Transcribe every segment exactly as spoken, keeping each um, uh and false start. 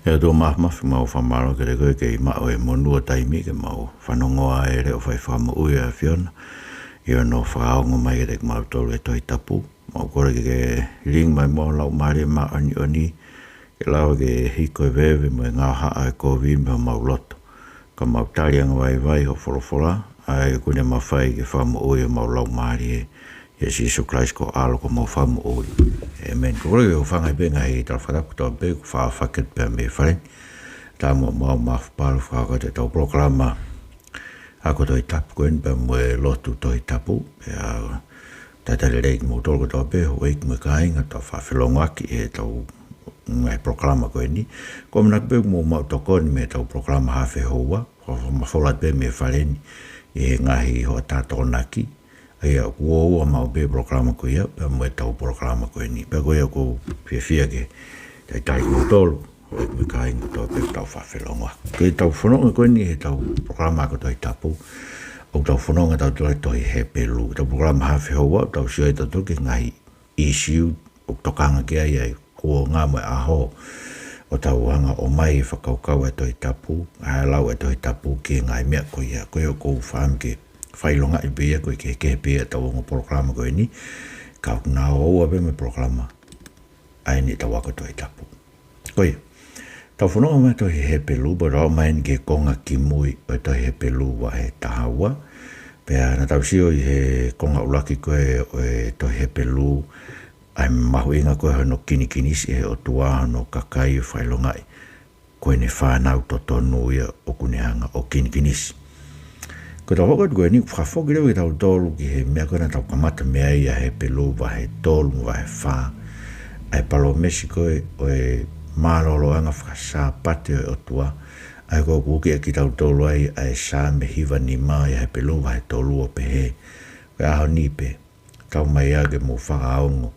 ʻE ʻOtua Māfimafi, mau fakamālō kiate koe ʻi he maʻu e monū ʻo e taimi ke mau fanongoa e leʻo fai fakamoʻui ʻa e ʻAfiona, ʻi hono fakaongo mai kiate kimautolu e Tohi Tapu. Mau kole ke ke lilingi mai muʻa ho Laumālie Māʻoniʻoni, ke lava ke hiko e veve mo e ngaahi haʻa e kovi mei homau loto, ka mau tali angavaivai hoʻo folofola, ʻa ia ʻoku ne mafai ke fakamoʻui homau laumālie, ʻia Sīsū Kalaisi ko ho ʻAlo ko homau Fakamoʻui. ʻĒmeni. Ko e kole ke u hūfanga pē he ngaahi tala fakatapu kotoa pē kuo faʻa fakahoko pē mei fale ni. Tau muʻa mau mafapalu fakakau atu ʻetau polokalama ako Tohi Tapu ko eni pea mo e lotu Tohi Tapu. Pea talitali lelei kimoutolu kotoa pē, houʻeiki mo e kāinga, tau faʻa felongoaki ʻi heʻetau ngaahi polokalama ko eni. Ko e ʻamanaki pē ʻoku mou maʻu tokoni mei heʻetau polokalama hafe houa, ko e mafola pē mei fale ni ʻi he ngaahi hoʻatā Tokonaki. ʻA ia ʻoku ō ua maʻu pē polokalama ko ia, pea mo ʻetau polokalama ko eni. Pea ko ia ʻoku ou fiefia ke talitali kimoutolu, houʻeiki mo e kāinga kotoa pē, tau faʻa felongoaki. Ko ʻetau fononga ko eni heʻetau polokalama ako Tohi Tapu, ʻoku tau fononga tautolu he tohi Hepelū. ʻEtau polokalama hafe houa, tau sio ai tautolu ki he ngaahi ʻīsiu ʻoku tokanga ki ai ʻa e kuonga mo e ʻaho, ʻo tau hanga ʻo ʻomai e fakakaukau ʻa e Tohi Tapu, ʻa e lau ʻa e Tohi Tapu ki he ngaahi meʻa ko ia. Ko ia ʻoku ou fakaʻamu ke fakaʻilongaʻi pē ia, ko e kehekehe pē ia ʻetau ongo polokalama ko eni, ka ʻoku na ō ua pē mo e polokalama ʻa eni ʻetau ako Tohi Tapu. Ko ia, tau fononga mai he tohi Hepelū, pea tau aʻu mai eni ki he konga kimui ʻo e tohi Hepelū vahe taha ua. Pea naʻa tau sio ʻi he konga ʻuluaki ko ē ʻo e tohi Hepelū, ʻa e mahuʻinga ko ē hono kinikinisi ʻe he ʻOtua hono kakai ʻo fakaʻilongaʻi ko ʻene fānau totonu ia ʻoku ne hanga ʻo kinikinisi. Ko ʻetau hoko atu ko eni, fakafoki leva kitautolu ki he meʻa ko ē naʻa tau kamata mei ai ʻa Hepelū vahe tolu mo vahe fā, ʻa e palōmesi ko ē ʻo e mālōlōʻanga fakasāpate ʻo e ʻOtua, ʻa ia ko ē ʻoku uki ʻaki kitautolu ai ʻa e Saame hiva nima ʻia Hepelū vahe tolu ʻo pehē, Ko e ʻaho ni pē, tau mai ā ke mou fakaongo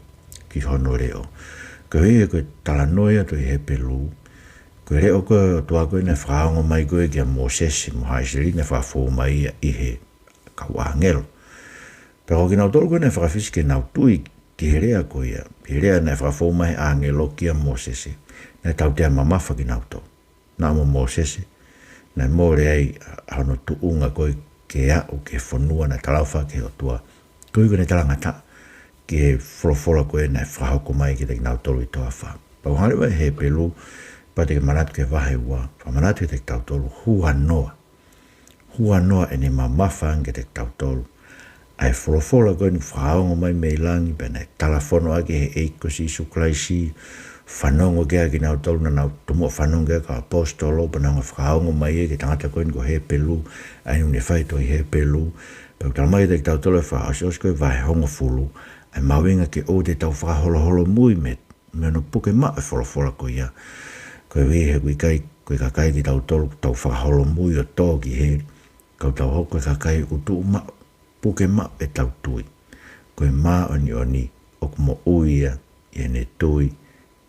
ki hono leʻo. Koeʻuhi he ko e talanoa ia ʻa e tohi Hepelū, ko e leʻo ko ē ʻo e ʻOtua ko ē naʻe fakaongo mai ko ē kia Mōsese mo Haʻa ʻIsileli, naʻe fakafou mai ia ʻi he kau ʻāngelo. Pea ko kinautolu ko ē naʻe fakafisi ke nau tui ki he lea ko ia, he lea naʻe fakafou mai he ʻāngelo kia Mōsese, naʻe tautea mamafa kinautolu. Naʻa mo Mōsese, naʻe mole ai ʻa hono tuʻunga ko ē ke aʻu ki he fonua naʻe talaʻofa ki ai ʻe he ʻOtua. Koeʻuhi ko ʻene talangataʻa ki he folofola ko ē naʻe fakahoko mai kiate kinautolu ʻi he toafa. Pea ʻoku hanga leva ʻe Hepelū, pea te ke manatu ki he vahe ua, fakamanatu kiate kitautolu, huanoa. Huanoa ʻene mamafa ange kiate kitautolu ʻa e folofola ko eni fakaongo mai mei langi, pea naʻe talafonua ki ai ʻe he ʻEiki ko Sīsū Kalaisi, fanongo ki ai kinautolu, naʻa nau tomuʻa fanongo ki ai kau ʻaposetolo, pea nau hanga ʻo fakaongo mai ia ki he tangata ko eni ko Hepelū, ʻa ia naʻa ne fai e tohi Hepelū. Pea ʻoku talamai kiate kitautolu ʻi he fakaʻosiʻosi ko ē vahe hongofulu, ʻa e mahuʻinga ke ʻoua te tau fakaholoholomui mei mei hono puke maʻu e folofola ko ia. Koeʻuhi he ʻoku ʻikai ko e kakai kitautolu ʻoku tau fakaholomui ʻo tō ki heli, ka ʻoku tau hoko ko e kakai ʻoku tuʻu maʻu, puke maʻu ʻetau tui. Ko e māʻoniʻoni ʻoku moʻui ia ʻi heʻene tui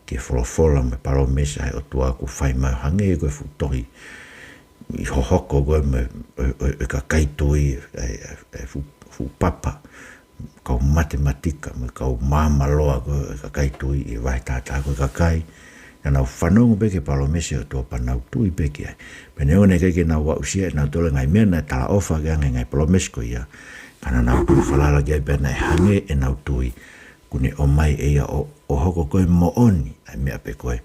ki he folofola mo e palōmesi ʻa e ʻOtua kuo fai mai, ʻo hangē ko e fuʻu tohi ʻi hohoko ko ē mo e, ʻo, ʻo, ʻo e kakai tui, ʻa e, ʻa e, ʻa e fuʻu, fuʻu papa, kau matematika mo e kau maama loa ko ē ʻo e kakai tui ʻi he vahe taha taha, ko e kakai naʻa nau fanongo pē ki he palōmesi ʻa e ʻOtua pea nau tui pē ki ai. Pea neongo naʻe ʻikai ke nau aʻusia ʻe nautolu e ngaahi meʻa naʻe talaʻofa ange ʻe he ngaahi palōmesi ko ia, ka naʻa nau tui falala ki ai pea naʻe hangē ʻenau tui kuo ne ʻomai ʻe ia ʻo, ʻo hoko ko e moʻoni ʻa e meʻa pē ko ē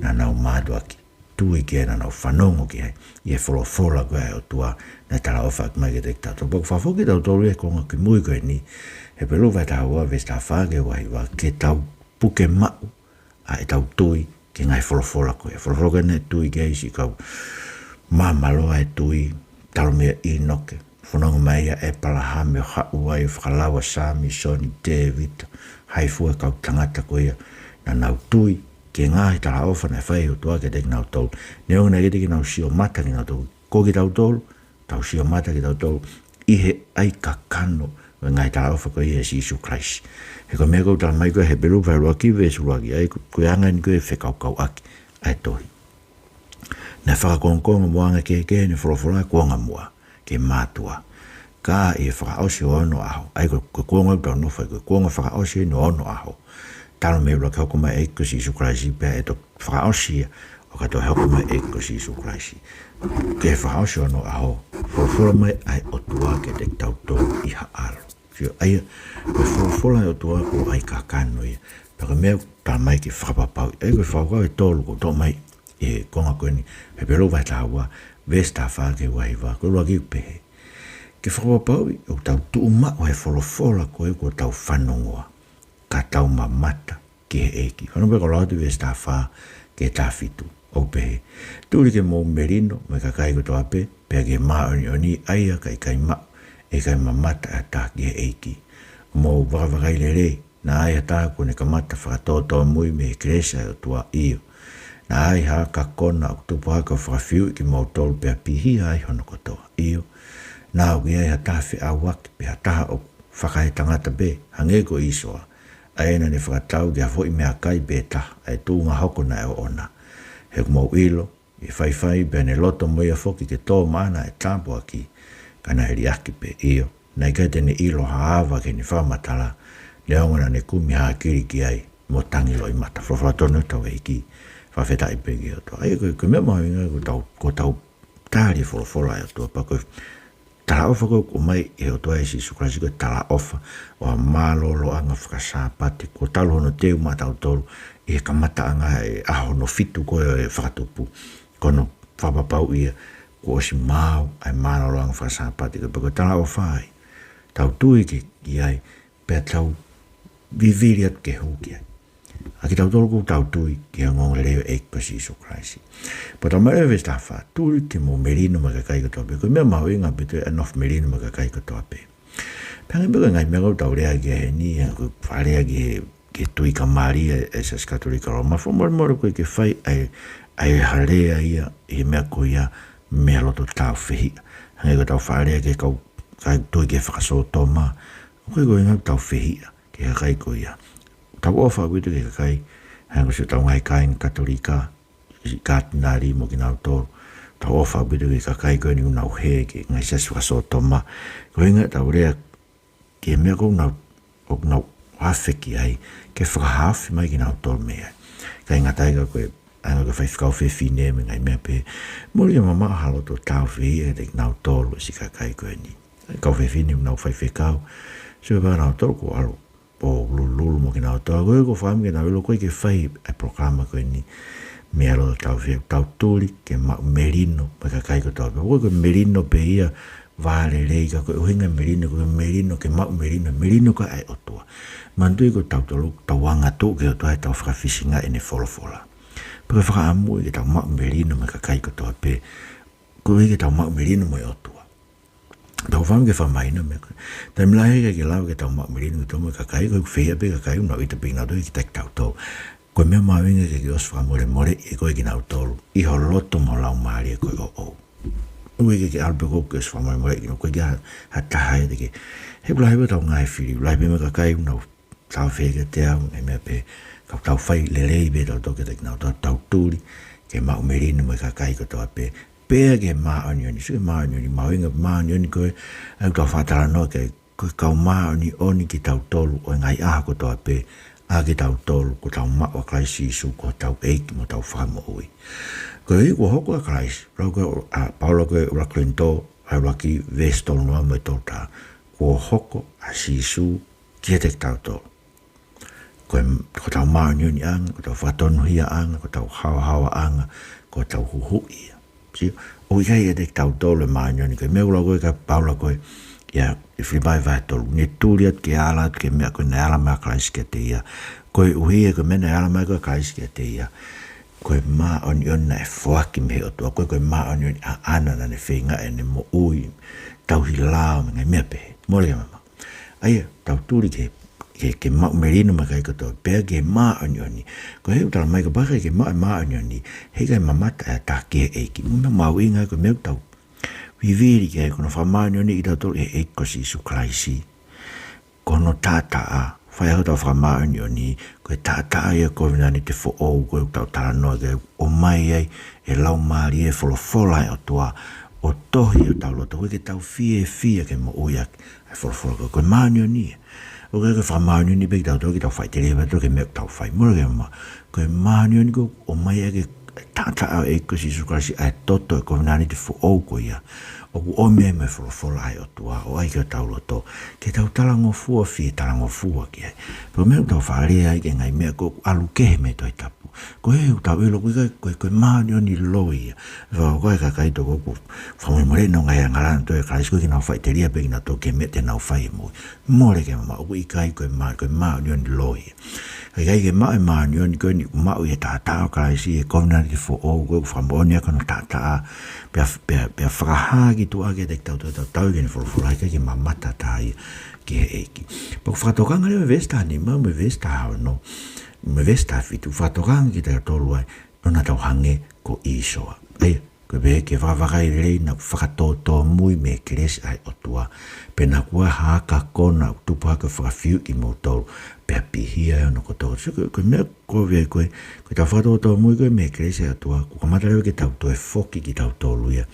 naʻa nau mātuʻaki tui ki ai, naʻa nau fanongo ki ai, ʻi he folofola ko ē ʻa e ʻOtua naʻe talaʻofa mai kiate kitautolu. Pea ʻoku fakafoki kitautolu ʻi he konga kimui ko eni, Hepelū vahe taha ua, veesi taha fā ki he vahe hiva, ke tau puke maʻu ʻa ʻetau tui ki he ngaahi folofola ko ē. Folofola ko ē naʻe tui ki ai siʻi kau maama loa e tui, talu mei ʻĪnoke, fanongo mai ʻa ʻĒpalahame, ʻo haʻu ai ʻo fakalava Samisoni, Tēvita, hai fua e kau tangata ko ia, naʻa nau tui ki he ngaahi talaʻofa naʻe fai ʻe he ʻOtua kiate kinautolu. Neongo naʻe ʻikai te nau sio mata kinautolu, ko kitautolu, tau sio mata kitautolu ʻi he ʻai kakano ʻo e ngaahi talaʻofa ko ia ʻa Sīsū Kalaisi. He ko e meʻa ʻoku talamai ko ē ʻe Hepelū vahe ʻuluaki, veesi ʻuluaki, ʻa ia ko, ko e anga eni ko ē e fekauʻaki ʻa e tohi. Naʻe fakakongokonga mo anga kehekehe ʻene folofola kuonga muʻa ki he mātuʻa. Ka ʻi he fakaʻosi ʻo onoʻaho, ʻa ia ko, ko e kuonga ʻoku tau nofo ai, ko e kuonga fakaʻosi eni ʻo onoʻaho, talu mei he ʻuluaki hoko mai e ʻEiki ko Sīsū Kalaisi pea ʻe toki fakaʻosi ia ʻo ʻo ka toe hoko mai e ʻEiki ko Sīsū Kalaisi. Ke fakaʻosi hono ʻaho, folofola mai ʻa e ʻOtua kiate kitautolu ʻi ha ʻAlo. Sio, ʻa ia, ko e folofola ʻa e ʻOtua ko e ʻai kakano ia. Pea ko e meʻa ʻoku talamai ke fakapapauʻi. ʻA ia ko e fakakaukau ʻe tolu ʻoku toʻo mai ʻi he konga ko eni, Hepelū vahe taha ua, veesi taha fā ki he ua hiva, ko e ʻuluaki ʻoku pehē. Ke fakapapauʻi ʻoku tau tuʻu maʻu he folofola ko ē kuo tau fanongoa, ka tau mamata ki he ʻEiki. Fanongo pē ki he lau atu veesi taha fā ki he taha fitu, ʻoku pehē. Tuli ke mou melino mo e kakai kotoa pē, pea ki he māʻoniʻoni ʻa ia ka ʻikai maʻu, ʻe ʻikai mamata ʻe ha taha ki he ʻEiki. Mou vakavakai lelei, naʻa ʻi ai ha taha kuo ne kamata fakatōtōmui mei he kelesi ʻa e ʻOtua, ʻio. Naʻa ʻi ai ha kakona ʻoku tupu hake ʻo fakafiuʻi kimoutolu pea pihia ai hono kotoa, ʻio. Naʻa ʻoku ʻi ai ha taha feʻauaki pe ha taha ʻoku fakaetangata pē, hangē ko ʻĪsoa, ʻa ia naʻa ne fakatau ki ha foʻi meʻakai pē taha, ʻa e tuʻunga hoko naʻe ʻoʻona. He ʻoku mou ʻilo, ʻi he faifai pea ne loto mo ia foki ke tō maʻana ʻa e tāpuaki, ka naʻe liʻaki pē, ʻio, naʻe ʻikai te ne ʻilo ha ava ki heʻene fakamatala, neongo naʻa ne kumi hākili ki ai mo tangi loʻimata. Folofola tonu ʻetau ʻEiki, fakafetaʻi pē ki he ʻOtua. ʻA ia ko e, ko e meʻa mahuʻinga ko ʻetau, ko ʻetau tali e folofola ʻa e ʻOtua, pea ko e talaʻofa ko ē ʻoku ʻomai ʻe he ʻOtua ʻia Sīsū Kalaisi ko e talaʻofa ʻo e mālōlōʻanga fakasāpate, kuo talu hono teu maʻatautolu ʻi he kamataʻanga ʻo e ʻaho hono fitu ko ē ʻo e fakatupu. Ko hono fakapapauʻi ia kuo ʻosi maau ʻa e mālōlōʻanga fakasāpate, ka pea ko e talaʻofa ia, tau tui ki, ki ai, pea tau vivili atu ke hū ki ai. ʻA kitautolu ʻoku tau tui ki he ongoongolelei ʻo e ʻEiki ko Sīsū Kalaisi. Pea talamai ʻe he veesi taha fā, tuli ke mou melino mo e kakai kotoa pē. Ko e meʻa mahuʻinga ʻaupito ʻa e nofo melino mo e kakai kotoa pē. Pea hangē pē ko e ngaahi meʻa ʻoku tau lea ki ai heni, ʻa ia ko e fakalea ki he, ki he tui kamali ʻa e, ʻa e Siasi Katolika Loma, fakamolemole ko ē ke fai ʻa e, ʻa e ha lea ia ʻi he meʻa ko ia, meʻa loto tāufehiʻa. Hangē ko ʻetau fakalea ki he kau, kau tui ki he fakasōtoma, ko e, ko e ʻuhinga ʻoku tau fehiʻa ki he kakai ko ia. Tau ʻofa ʻaupito ki he kakai, hangē ko siʻotau ngaahi kāinga Katolika, siʻi kātinali mo kinautolu. Tau ʻofa ʻaupito ki he kakai ko eni ʻoku nau hē ki he ngaahi siasi fakasōtoma. Ko e ʻuhinga ʻetau lea ki he meʻa ʻoku nau, ʻoku nau afe ki ai, ke fakahaofi mai kinautolu mei ai. ʻIkai ngata ai ka ko e, ʻa ia ko e faifekau fefine mo e ngaahi meʻa pehē. Mole ke mamaʻo ha loto tāufehiʻa kiate kinautolu siʻi kakai ko eni. Kau fefine ʻoku nau faifekau. Sio pē kinautolu kuo ʻalu ʻo lulululu mo kinautolu. Ko e, ko e fakaʻamu ke nau ʻilo ko ē ke fai ʻa e polokalama ko eni. Meʻa loto tāufehiʻa, tau tuli ke maʻu melino mo e kakai kotoa pē. Ko e, ko e melino pē ia vā lelei, ka ko e ʻuhinga melino, ko e melino ke maʻu melino, melino ko ē ʻa e ʻOtua. Manatuʻi ko tautolu, tau angatuʻu ki he ʻOtua heʻetau fakafisingaʻi ʻene folofola. Pea ko e fakaʻamu ia ke tau maʻu melino mo e kakai kotoa pē, koeʻuhi ke tau maʻu melino mo e ʻOtua. Tau fakaʻamu ke fakamahino e meʻa ko ē. Taimi lahi ʻikai ke lava ke tau maʻu melino kitautolu mo e kakai, ko e fehiʻa pē kakai ʻoku nau ʻita pē kinautolu kiate kitautolu. Ko e meʻa mahuʻinga ke ke ʻosi fakamolemoleʻi ʻe koe kinautolu ʻi ho loto mo ho laumālie ko e ʻoʻou. ʻOua ʻe ke, ke ʻalu pē koe ke ʻosi fakamolemoleʻi kinautolu, ko e ʻikai ha, ha taha ia te ke. He ʻoku lahi pē ʻetau ngaahi fili, lahi pē mo e kakai ʻoku nau tāufehiʻa kiate au, ngaahi meʻa pehē, ka tau fai lelei pē tautolu kiate kinautolu, tau tuli ke maʻu melino mo e kakai kotoa pē, pea ki he māʻoniʻoni. Sio ki he māʻoniʻoni, mahuʻinga māʻoniʻoni ko ē, ʻa ia ʻoku tau fakatalanoa ki ai, ko e kau māʻoniʻoni kitautolu ʻo e ngaahi ʻaho kotoa pē, ʻa kitautolu kuo tau maʻu ʻa Kalaisi Sīsū ko hotau ʻEiki mo hotau Fakamoʻui. Koeʻuhi kuo hoko ʻa Kalaisi, lau ko ē ʻa Paula ko ē ʻuluaki Kolinitō, vahe ʻuluaki veesi tolu noa mo e tolu taha, kuo hoko ʻa Sīsū kiate kitautolu. Ko e, ko hotau māʻoniʻoniʻanga, ko hotau fakatonuhiaʻanga, ko hotau haohaoaʻanga, ko hotau huhuʻi ia. Sio, ʻoku ʻikai ʻiate kitautolu e māʻoniʻoni, ko e meʻa ʻoku lau ko ē ʻe Paula ko ē, ia, ʻi Filipai vahe tolu, ne tuli atu ke ala atu ki he meʻa ko ē naʻe ala mai ʻa Kalaisi kiate ia. Koeʻuhi he ko e meʻa naʻe ala mai ko ē ʻa Kalaisi kiate ia, ko e māʻoniʻoni naʻe foaki mei he ʻOtua, ko e, ko e māʻoniʻoni ʻaʻana naʻa ne feinga ʻene moʻui, tauhi lao mo e ngaahi meʻa pehē. Mole ke mamaʻo. ʻA ia, tau tuli ke, ke, ke maʻu melino mo e kakai kotoa, pea ki he māʻoniʻoni. Koeʻuhi ʻoku talamai kapau ʻe ʻikai ke maʻu e māʻoniʻoni, he ʻikai mamata ʻe ha taha ki he ʻEiki. Meʻa mahuʻinga ko e meʻa ʻoku tau vivili ki ai, ko hono fakamāʻoniʻoniʻi kitautolu ʻe he ʻEiki ko Sīsū Kalaisi. Ko hono taʻataʻa, fai ai hotau fakamāʻoniʻoni, ko e taʻataʻa ia ʻo e kovinānite foʻou ko ē ʻoku tau talanoa ki ai, ʻomai ai e Laumālie, e folofola ʻa e ʻOtua, ʻo tohi ʻi hotau loto, koeʻuhi ke tau fiefia ke moʻui ʻaki ʻa e folofola ko ē, ko e māʻoniʻoni ia. ʻOku ʻikai ko e fakamāʻoniʻoniʻi pē kitautolu ke tau faʻiteliha pē tautolu ki he meʻa ʻoku tau fai. Mole ke mamaʻo, ko e māʻoniʻoni ko ē ʻoku ʻomai ʻaki ʻe he taʻataʻa ʻo e ʻEiki ko Sīsū Kalaisi, ʻa e toto ʻo e kovinānite foʻou ko ia, ʻoku ʻomi ai mo e folofola ʻa e ʻOtua ʻo ʻai ki hotau loto, ke tau talangofua, fie talangofua ki ai. Pea ko e meʻa ʻoku tau faʻa lea ai ki he ngaahi meʻa ko ē ʻoku ʻalu kehe mei he Tohi Tapu. Ko e, ʻoku tau ʻilo ko e, ko e, ko e māʻoniʻoni loi ia. Fakaʻokoʻa e kakai toko ʻoku fakamolemoleʻi honau ngaahi angahala ʻa e ʻOtua ʻia Kalaisi, ko e ke nau faʻiteliha pē kinautolu ki he meʻa te nau fai ʻe moʻui. Mole ke maʻu, ʻoku ʻikai, ko e mā-, ko e māʻoniʻoni loi ia. ʻIkai ke maʻu e māʻoniʻoni ko eni ʻoku maʻu ʻi he taʻataʻa ʻo Kalaisi, ʻi he kovinānite foʻou ko ē ʻoku fakamoʻoni ʻaki hono taʻataʻa, pea, pea, pea fakahā ki tuʻa kiate kitautolu, tautau ki heʻene folofola, ʻikai ke mamata ha taha ia ki he ʻEiki. Pea ʻoku fakatokanga leva mei he veesi taha nima, mei he veesi taha ono, mei he veesi taha fitu, fakatokanga kitautolu ai, ʻoua naʻa tau hangē ko ʻĪsoa. ʻA ia, ko e pehē ke fakavakai lelei naʻa ku fakatōtōmui mei he kelesi ʻa e ʻOtua, pea naʻa ku ʻi ai ha aka kona ʻoku tupu hake ʻo fakafiu kimoutolu, pea pihia ai hono kotoa. So, ko, ko e meʻa ko ē ko e, ko ʻetau fakatōtōmui ko ē mei he kelesi ʻa e ʻOtua, kuo kamata leva ke tau toe foki kitautolu ia,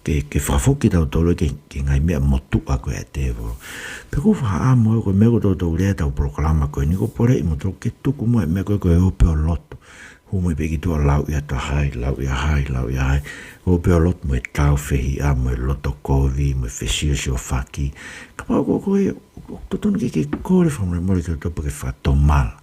ke, ke fakafoki kitautolu ia ki he, ki he ngaahi meʻa motuʻa ko ē ʻa e tēvolo. Pea ʻoku ou fakaʻamu au, ko e meʻa ʻoku toutou lea ʻi heʻetau polokalama ko eni, ʻoku ou poleʻi kimoutolu ke tuku muʻa e meʻa ko ē ko e ope ʻo lotu. Hū mai pē ki tuʻa, lau ʻi ʻato hai, lau ʻi ʻaho hai, lau ʻi ʻaho hai. Ope ʻo lotu mo e tāufehiʻa, mo e loto kovi, mo e fesiosiofaki. Kapau ko, ko e, ʻoku totonu ke, ke kole fakamolemole ki he ʻOtua pea ke fakatomala.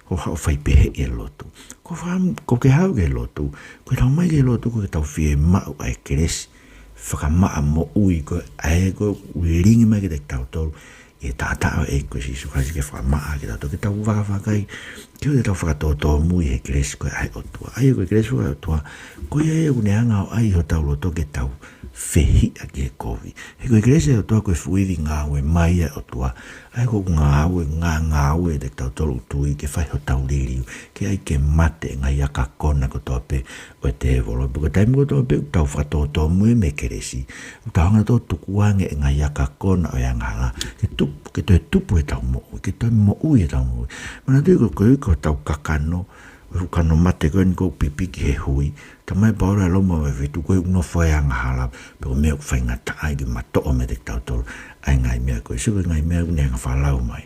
Ko haʻo fai pehē e lotu. Ko fam-, ko ke haʻu ki he lotu, ko ʻetau mai ki he lotu, ko ʻetau fiemaʻu ʻa e kelesi fakamaʻa moʻui ko ē, ʻa ē ʻoku lilingi mai kiate kitautolu ʻi he taʻataʻa ʻo e ʻEiki ko Sīsū Kalaisi ke fakamaʻa kitautolu, ke tau vakavakai, ke ʻoua te tau fakatōtōmui he kelesi ko ē ʻa e ʻOtua. ʻA ia ko e kelesi ko ē ʻa e ʻOtua, ko ia ia ʻoku ne hanga ʻo ʻai hotau loto ke tau fehiʻa ki he kovi. He ko e kelesi ʻa e ʻOtua ko e fuʻu ivi ngāue mai ʻa e ʻOtua. ʻA ia ʻoku ngāue, ngā-, ngāue ʻiate kitautolu ʻoku tui ke fai hotau liliu, ke ʻai ke mate e ngaahi aka kona kotoa pē ʻo e tēvolo. Pea ko e taimi kotoa pē ʻoku tau fakatōtōmui mei he kelesi, ʻoku tau hanga ʻo tukuange e ngaahi aka kona ʻo e angahala ke tupu, ke toe tupu heʻetau moʻui, ke toe moʻui heʻetau moʻui. Manatuʻi ko, ko, ko hotau kakano, ʻoku kano mate ko eni ʻoku pipi ki he hui, talamai ʻe Paula ʻi Loma vahe fitu ko e ʻuno fai angahala, pea ko e meʻa ʻoku faingataʻaʻia ke matoʻo meiate kitautolu ʻa e ngaahi meʻa ko ē. So ko e ngaahi meʻa ʻoku ne hanga ʻo fakalau mai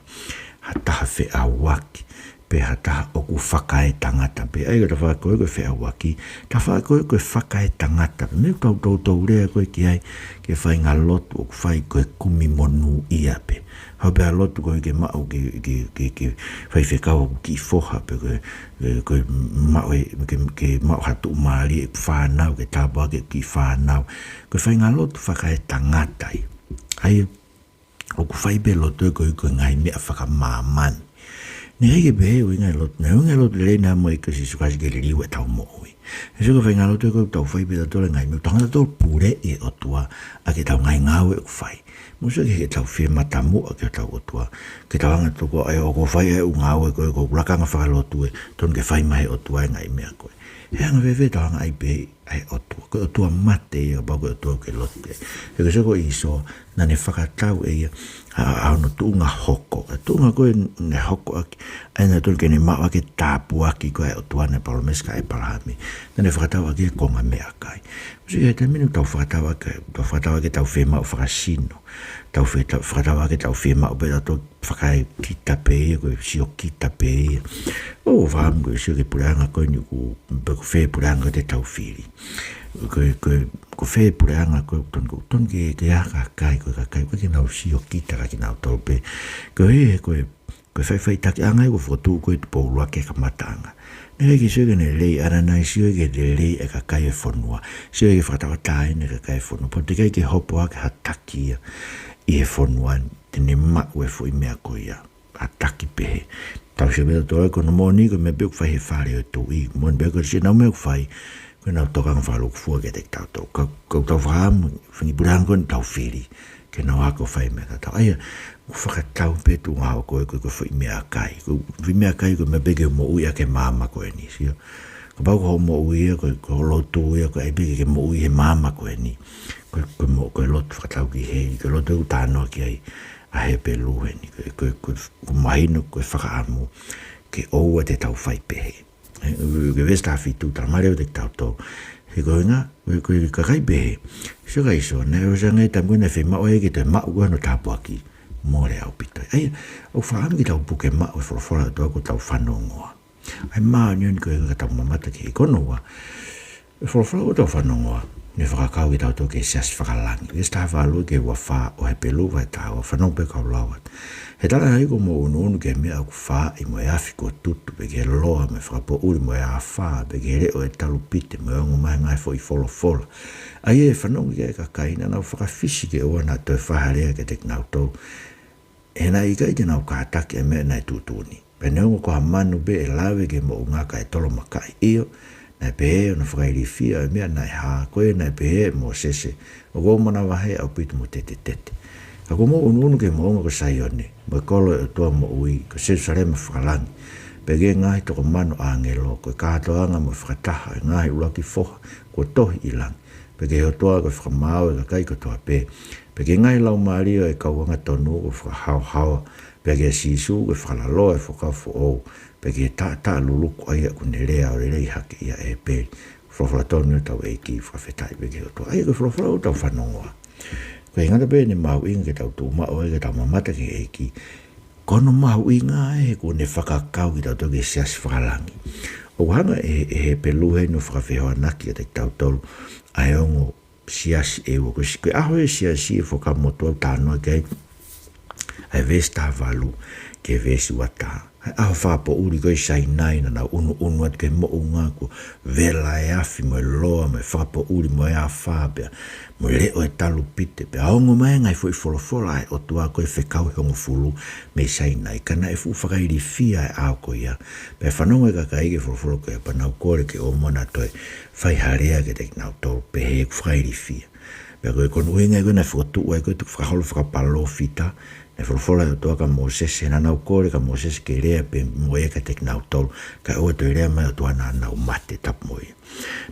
ha taha feʻauaki, pe ha taha ʻoku fakaetangata pē. ʻA ia ko e tafaʻaki ko ē ko e feʻauaki, tafaʻaki ko ē ko e fakaetangata pē. Meʻa ʻoku tau toutou lea ko ē ki ai, ki he faʻahinga lotu ʻoku fai ko e kumi monūʻia pē. Haʻu pē ʻa e lotu ko ē ke maʻu ke, ke, ke, ke faifekau hoku kiʻi foha pe ko e, e, ko e maʻu e, ke, ke maʻu ha tuʻumālie ʻeku fānau, ke tāpuaki ʻeku kiʻi fānau. Ko e faʻahinga lotu fakaetangata ia. ʻA ia, ʻoku fai pē lotu ē ko e, ko e ngaahi meʻa fakamāmani. Naʻe ʻikai ke pehē ʻuhinga e lotu, naʻe ʻuhinga e lotu lelei naʻe ʻomai ʻe Sīsū Kalaisi ke liliu ʻetau moʻui. He sio ko e faʻahinga lotu ē ko ē ʻoku tau fai pē tautolu e ngaahi meʻa, tau hanga tautolu ʻo puleʻi e ʻOtua ʻaki ʻetau ngaahi ngāue ʻoku fai. Mou sio ki heʻetau fie matamuʻa ki hotau ʻOtua. Ke tau hanga tautolu ʻo, ʻa ia ʻoku ou fai e ʻū ngāue ko ē, ko ʻeku lakanga fakalotu ē, tonu ke fai mai ʻe he ʻOtua e ngaahi meʻa ko ē. He anga fēfē ʻetau hanga ʻo ʻai pehē ʻa e ʻOtua? Ko e ʻOtua mate ia, kapau ko e ʻOtua ʻoku ke lotu ki ai. He ko e sio ko ʻĪsoa, naʻa ne fakatau ʻe ia ʻa, ʻa hono tuʻunga hoko. ʻA e tuʻunga ko ē naʻe hoko ʻaki, ʻa ia naʻe tonu ke ne maʻu ʻaki e tāpuaki ko ē ʻa e ʻOtua naʻe palōmesi kia ʻĒpalahame. Naʻa ne fakatau ʻaki e konga meʻakai. Mou sio ki he taimi ʻoku tau fakatau ʻaki, tau fakatau ʻaki ʻetau fiemaʻu fakasino. Tau fie-, tau fakatau ʻaki ʻetau fiemaʻu pē tautolu fakaekita pē ia, ko e siokita pē ia. ʻOku ou fakaʻamu ke sio ki he puleʻanga ko eni ʻoku, pe ko fē puleʻanga ko ē te tau fili. Ko, ko, ko fē puleʻanga ko ē ʻoku tonu, ʻoku tonu ke, ke ʻi ai ha kakai, ko e kakai ko ē ʻoku nau siokita ka kinautolu pē. Ko e, ko e, ko e faʻifaʻitakiʻanga ia ʻoku fokotuʻu ko ē ʻi Tupou ʻUluaki he kamataʻanga. Naʻe ʻikai ke sio ki heʻene lelei ʻAnanaisi, sio ki he lelei e kakai e fonua. Sio ki he fakatauʻatāina e kakai e fonua. Pea ʻoku teʻeki ai ke hopo hake ha taki ia ʻi he fonua ni te ne maʻu e foʻi meʻa ko ia, ʻa e taki pehē. Tau sio pē tautolu ko hono moʻoni ko e meʻa pē ʻoku fai he fale ʻo e tuʻi. Moʻoni pē ko e siʻi nau meʻa ʻoku fai, ko ʻenau tokanga fakalūkufua kiate kitautolu. Ka, ka ʻoku tau fakaʻamu, fanga puleʻanga ko eni tau fili ke nau ako fai meʻa tatau. ʻA ia, ʻoku fakatau pē tuʻunga hoko ē ko e, ko e foʻi meʻakai. Ko e foʻi meʻakai ko e meʻa pē ke moʻui ʻaki e maama ko eni, sio. Kapau ko hoʻo moʻui ia, ko e, ko hoʻo lotu ia, ko e ʻai pē ke, ke moʻui he maama ko eni. Ko e, ko e mo-, ko e lotu fakatau ki heli, ko e lotu ʻoku talanoa ki ai ʻa Hepelū heni. Ko e, ko e, ko e, ʻoku mahino ko e fakaʻamu ke ʻoua te tau fai pehē. ʻE, ko e veesi taha fitu, talamai leva kiate kitautolu. He ko e ʻuhinga, ko e, ko e kakai pehē. Sio kia ʻĪsoa, naʻe ʻosi ange taimi ko ē naʻe fiemaʻu ai ke toe maʻu ko ē hono tāpuaki. Mole ʻaupito. ʻA ia, ʻoku fakaʻamu ke tau puke maʻu e folofola ʻa e ʻOtua ʻoku tau fanongoa. ʻA e māʻoniʻoni ko ē ka tau mamata ki ai. Ko hono ua, ʻa e folofola ʻoku tau fanongoa, ne fakakau kitautolu ki he siasi fakalangi. Veesi taha valu ki he ua fā ʻo Hepelū vahe taha ua, fanongo pē kau lau atu. He talaange, kuo mou ʻunuʻunu ki he meʻa ʻoku faaʻi mo e afi kuo tutu, pe ki he loa mo e fakapoʻuli mo e afā, pe ki he leʻo ʻo e talupite mo e ongo mai e ngaahi foʻi folofola. ʻA ia ʻe fanongo ki ai e kakai, naʻa nau fakafisi ke ʻoua naʻa toe fai ha lea kiate kinautolu. He naʻe ʻikai te nau kātaki ʻa e meʻa naʻe tuʻutuʻuni. Pea neongo ko ha manu pē ʻe lave ki he moʻunga kae tolomakaʻi. ʻIo, naʻe pehē hono fakailifia ʻo e meʻa naʻe hā, ko ia naʻe pehē ʻe Mōsese, ʻoku ou manavahē ʻaupito mo tetetete. Ka kuo mou ʻunuʻunu ki he moʻunga ko Saione, mo e kolo ʻo e ʻOtua moʻui, ko Selūsalema fakalangi, pea ki he ngaahi toko mano ʻāngelo, ko e kātoanga mo e fakataha ʻo e ngaahi ʻuluaki foha kuo tohi ʻi langi, pea ki he ʻOtua ko e fakamaau ʻo e kakai kotoa pē, pea ki he ngaahi laumālie ʻo e kau angatonu kuo fakahaohaoa, pea kia Sīsū ko e fakalaloa ʻo e fuakava foʻou, pea ki he taʻataʻa luluku ʻa ia kuo ne lea ʻo lelei hake ʻia ʻĒpeli. Folofola tonu ʻa hotau ʻEiki, fakafetaʻi pē ki he ʻOtua. ʻA ia ko e folofola ʻoku tau fanongoa, ʻoku ʻikai ngata pē ʻene mahuʻinga ke tau tuʻumaʻu ai ke tau mamata ki he ʻEiki, ko hono mahuʻinga ē he kuo ne fakakau kitautolu ki he siasi fakalangi. ʻOku hanga ʻe, ʻe Hepelū heni ʻo fakafehoanaki kiate kitautolu ʻa e ongo siasi ʻe ua. Ko e si-, ko e ʻaho ʻo e siasi ʻi he Fuakava Motuʻa ʻoku talanoa ki ai ʻa e veesi taha valu ki he veesi ua taha. ʻA e ʻaho fakapoʻuli ko ē ʻi Sainai, naʻa nau ʻunuʻunu atu ki he moʻunga kuo vela e afi mo e loa mo e fakapoʻuli mo e afā pea mo e leʻo ʻo e talupite, pea ongo mai e ngaahi foʻi folofola ʻa e ʻOtua ko ē fekau ʻe hongofulu mei Sainai. Ka naʻe fuʻu fakailifia e ʻaho ko ia. Pea fanongo e kakai ki he folofola ko ia pea nau kole ke ʻoua muʻa naʻa toe fai ha lea kiate kinautolu, pehē ʻoku fakailifia. Pea ko e, ko hono ʻuhinga ia ko ē naʻe fokotuʻu ai ko ē e tukufakaholo fakapalōfita, naʻe folofola e ʻOtua kia Mōsese, naʻa nau kole kia Mōsese ke lea pē mo ia kiate kinautolu, kae ʻoua toe lea mai e ʻOtua naʻa nau mate, tapu mo ia.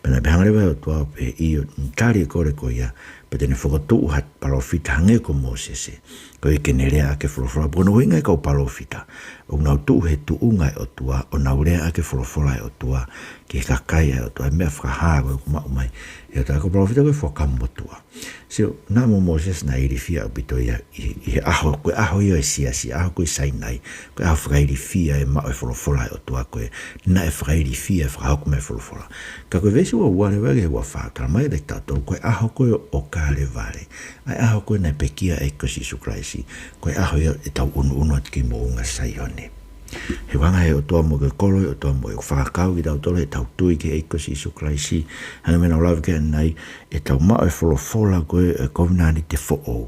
Pea naʻe pehē ange leva ʻe he ʻOtua ʻo pehē ʻio, tali e kole ko ia, pea te ne fokotuʻu ha palōfita hangē ko Mōsese, ko ia ke ne lea ʻaki e folofola. Pea ko hono ʻuhinga e kau palōfita, ʻoku nau tuʻu he tuʻunga ʻo e ʻOtua, ʻo nau lea ʻaki e folofola ʻa e ʻOtua ki he kakai ʻa e ʻOtua, e meʻa fakahā ko ē ʻoku maʻu mai ʻe he ʻOtua. Ko e palōfita ko ē Fuakava Motuʻa. Sio, naʻa mo Mōsese naʻe ilifia ʻaupito ia ʻi, ʻi he ʻaho, ko e ʻaho ia ʻo e siasi, ʻaho ko ē ʻi Sainai, ko e ʻaho fakailifia e maʻu e folofola ʻa e ʻOtua ko ē, naʻe fakailifia e fakahoko mai e folofola. Ka ko e veesi ua ua leva ki he ua fā, talamai kiate kitautolu ko e ʻaho ko ē ʻo Kalevale, ʻa e ʻaho ko ē naʻe pekia ai ʻa e ʻEiki ko Sīsū Kalaisi, ko e ʻaho ia ʻetau ʻunuʻunu atu ki he moʻunga Saione. He ʻoku hanga ʻe he ʻOtua moʻui, ko e kolo ʻo e ʻOtua moʻui ʻo fakakau kitautolu heʻetau tui ki he ʻEiki ko Sīsū Kalaisi. Hangē ko e meʻa naʻa ku lave ki ai ʻanenai, ʻetau maʻu e folofola ko ē ʻo e kovinānite foʻou.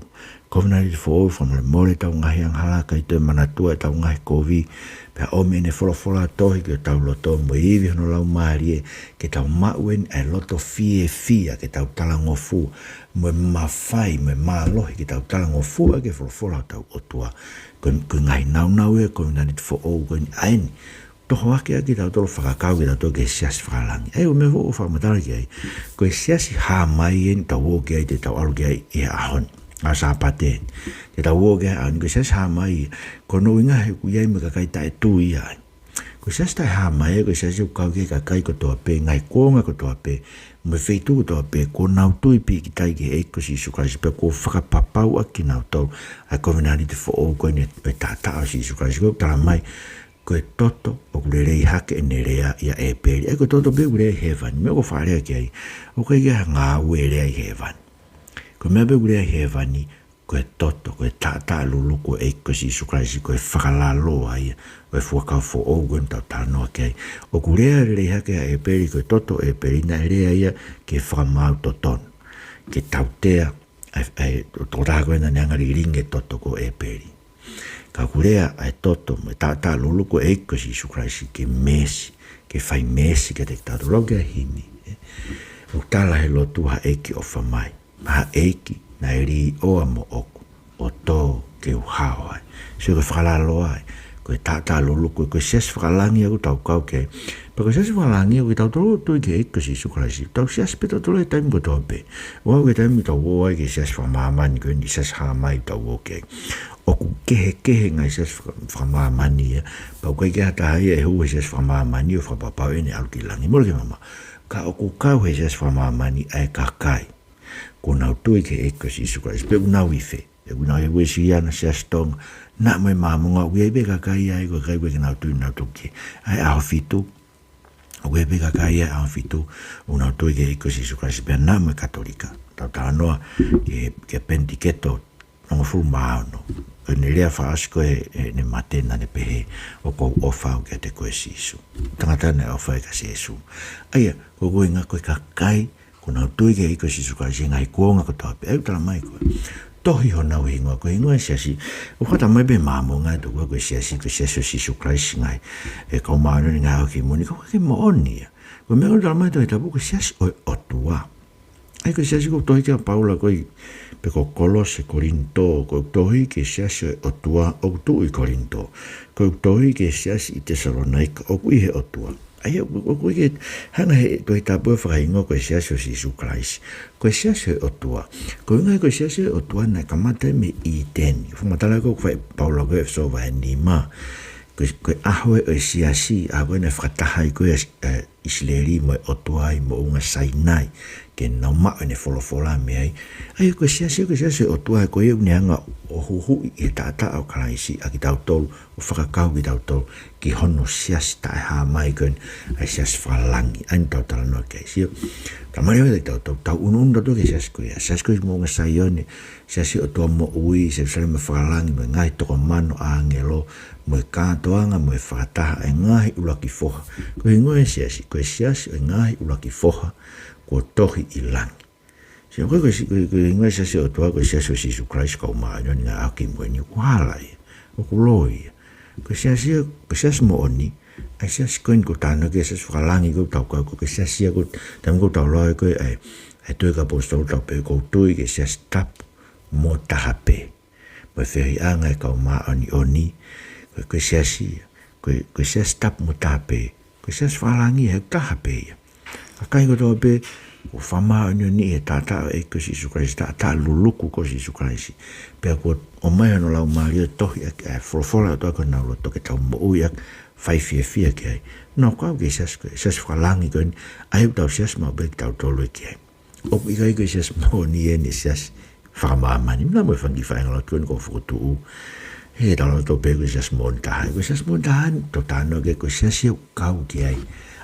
Kovinānite foʻou, fakamolemole ʻetau ngaahi angahala, ʻikai toe manatua ʻetau ngaahi kovi, pea ʻomi ʻene folofola tohi ki hotau loto mo e ivi hono Laumālie, ke tau maʻu eni ʻa e loto fiefia ke tau talangofua, mo e mafai, mo e mālohi ke tau talangofua ki he folofola ʻa hotau ʻOtua. Ko e, ko e ngaahi nāunau ia ʻo e kovinānite foʻou ko eni, ʻa eni, toho ʻaki ʻa kitautolu, fakakau kitautolu ki he siasi fakalangi. ʻA ia ko e meʻa foʻou ʻoku fakamatala ki ai, ko e siasi hā mai eni ʻoku tau ō ki ai, te tau ʻalu ki ai ʻi he ʻaho ni, ʻaho Sāpate eni. Te tau ō ki ai he ʻaho ni, ko e siasi hā mai, ko hono ʻuhinga he ʻoku ʻi ai mo e kakai taʻetui ai. Ko e siasi taʻehā mai, ko e siasi ʻoku kau ki ai e kakai kotoa pē, ngaahi kuonga kotoa pē, mo e feituʻu kotoa pē, kuo nau tui pīkitai ki he ʻEiki ko Sīsū Kalaisi, pea kuo fakapapauʻi ʻe kinautolu ʻa e kovinānite foʻou ko eni ʻo e taʻataʻa ʻo Sīsū Kalaisi. Ko e talamai, ko e toto ʻoku lelei hake ʻene lea ʻia ʻĒpeli. ʻA ia ko e toto pē ʻoku lea ʻi hēvani, meʻa ʻoku fakalea ki ai, ʻoku ʻikai ke ʻi ai ha ngāue lea ʻi hēvani. Ko e meʻa pē ʻoku lea ʻi hēvani, ko e toto, ko e taʻataʻa luluku ʻo e ʻEiki ko Sīsū Kalaisi, ko e fakalaloa ia ʻo e fuakava foʻou ko eni ʻoku tau talanoa ki ai. ʻOku lea lelei hake ʻa ʻĒpeli, ko e toto ʻo ʻĒpeli naʻe lea ia ki he fakamaau totonu, ke tautea ʻa e, ʻa e tokotaha ko ē naʻa ne hanga ʻo lilingi e toto ko ʻĒpeli. Ka ʻoku lea ʻa e toto mo e taʻataʻa luluku ʻo e ʻEiki ko Sīsū Kalaisi ke meesi, ke fai meesi kiate kitautolu. Lau ki ai e himi, ē. ʻOku tala he lotu: Ha ʻEiki, ʻofa mai, ha ʻEiki naʻe līʻoa moʻoku, ʻo tō ke u hao ai. Sio, ko e fakalaloa ia, ko e taʻataʻa luluku, ko e siasi fakalangi ia ʻoku tau kau ki ai. Pea ko e siasi fakalangi ia ʻoku tau tui ki he ʻEiki ko Sīsū Kalaisi, tau siasi pē tautolu he taimi kotoa pē. ʻOku ʻikai ke ʻi ai ha taimi ʻoku tau ō ai ki he siasi fakamāmani, ko eni siasi hā mai ʻoku tau ō ki ai. ʻOku kehekehe e ngaahi siasi faka-, fakamāmani ia. Pea ʻoku ʻikai ke ʻi ai ha taha ia ʻe hū he siasi fakamāmani ʻo fakapapauʻi ʻene ʻalu ki langi. Mole ke mamaʻo. Ka ʻoku kau he siasi fakamāmani ʻa e kakai kuo nau tui ki he ʻEiki ko Sīsū Kalaisi. Pe ʻoku nau ʻi fē? ʻOku nau ʻi he Uēsiliana, Siasi Tonga, naʻa mo e Māmonga, ʻoku ʻi ai pē kakai ia ʻoku ʻikai ke nau tui nautolu ki ai. ʻAho fitu, ʻoku ʻi ai pē kakai ia ʻaho fitu ʻoku nau tui ki he ʻEiki ko Sīsū Kalaisi, pea naʻa mo e Katolika. Tau talanoa ki he, ki he Penitiketo hongofulu mā ono. Ko ʻene lea fakaʻosi ko ē ʻene mate naʻa ne pehē, ʻOku ou ʻofa au kiate koe Sīsū. Tangata naʻe ʻofa ia kia Sīsū. ʻA ia, ko e ʻuhinga ko e kakai ʻoku nau tui ki he ʻEiki ko Sīsū Kalaisi he ngaahi kuonga kotoa pē, ʻoku talamai ko e tohi honau hingoa, ko e hingoa e siasi. ʻOku talamai pē Māmonga ʻe tokua ko e siasi, ko e Siasi ʻo Sīsū Kalaisi ngaahi, ʻe Kau Māʻoniʻoni ʻi he Ngaahi ʻAho Kimui Ni, ka ʻoku ʻikai ke moʻoni ia. Ko e meʻa ʻoku talamai ʻe he Tohi Tapu ko e siasi ʻo e ʻOtua. ʻA ia ko e siasi ʻoku tohi ki ai ʻa Paula ko ē, pe ko Kolose, Kolinitō, ko e tohi ki he siasi ʻo e ʻOtua ʻoku tuʻu ʻi Kolinitō. Ko e tohi ki he siasi ʻi Tesalonaika ʻoku ʻi he ʻOtua. ʻA ia, ʻoku, ʻoku ʻikai ke hanga ʻe he Tohi Tapu ʻo fakahingoa ko e Siasi ʻo Sīsū Kalaisi. Ko e Siasi ʻo e ʻOtua. Ko e ʻuhinga ko e Siasi ʻo e ʻOtua naʻe kamata mei ʻĪteni. Fakamatala ko ē ʻoku fai ʻe Paula ko ē ʻi ʻEfesō vahe nima. Ko e, ko e ʻaho ē ʻo e siasi, ʻaho ko ē naʻe fakataha ai ko ē ʻa, ʻa ʻIsileli mo e ʻOtua ʻi Moʻunga Sainai, ke nau maʻu ʻene folofola mei ai. ʻA ia ko e siasi, ko e Siasi ʻo e ʻOtua, ko ia ʻoku ne hanga ʻo huhuʻi ʻi he taʻataʻa ʻo Kalaisi ʻa kitautolu, ʻo fakakau kitautolu ki hono siasi taʻehāmai ko eni, ʻa e siasi fakalangi, ʻa ia ʻoku tau talanoa ki ai, sio. Talamai leva kiate kitautolu, tau ʻunuʻunu tautolu ki he siasi ko ia, Siasi ko ē ʻi Moʻunga Saione, Siasi ʻo e ʻOtua moʻui, Selūsalema fakalangi, mo e ngaahi toko mano ʻāngelo, mo e kātoanga, mo e fakataha ʻa e ngaahi ʻuluaki foha. Ko e hingoa e siasi, ko e Siasi ʻo e ngaahi ʻuluaki foha kuo tohi ʻi langi. Sio, ko e, ko e si-, ko e, ko e hingoa e Siasi ʻo e ʻOtua, ko e Siasi ʻo Sīsū Kalaisi Kau Māʻoniʻoni ʻi he Ngaahi ʻAho Kimui Ni, ʻoku hala ia, ʻoku loi ia. Ko e siasi, ko e siasi moʻoni, ʻa e siasi ko eni ʻoku tau talanoa ki he siasi fakalangi ʻoku tau kau, ko e siasi ia ʻoku, taimi ʻoku tau lau ko ē, ʻa e, ʻa e Tohi ʻa e ʻAposetolo tau pehē ʻoku ou tui ki he Siasi Tapu mo Taha Pē. Mo e feohiʻanga ʻa e Kau Māʻoniʻoni, ko e, ko e siasi ia, ko e, ko e Siasi Tapu mo Taha Pē, ko e siasi fakalangi he ʻoku taha pē ia. Kakai kotoa pē, kuo fakamāʻoniʻoniʻi ʻi he taʻataʻa ʻo e ʻEiki ko Sīsū Kalaisi, taʻataʻa luluku ko Sīsū Kalaisi. Pea kuo ʻomai hono Laumālie ʻo tohi ʻaki ʻa e folofola ʻa e ʻOtua ki honau loto ke tau moʻui ʻaki, fai fiefia ki ai. Nau kau ki he siasi ko ē, siasi fakalangi ko eni, ʻa ia ʻoku tau siasi maʻu pē kitautolu ki ai. ʻOku ʻikai ko e siasi moʻoni eni e siasi fakamāmani. Naʻa mo e fanga kiʻi faʻahinga lotu ko eni ʻoku fokotuʻu. He tau lau atu pē ko e siasi moʻoni taha. Ko e siasi moʻoni taha eni ʻoku tau talanoa ki ai ko e siasi ʻoku kau ki ai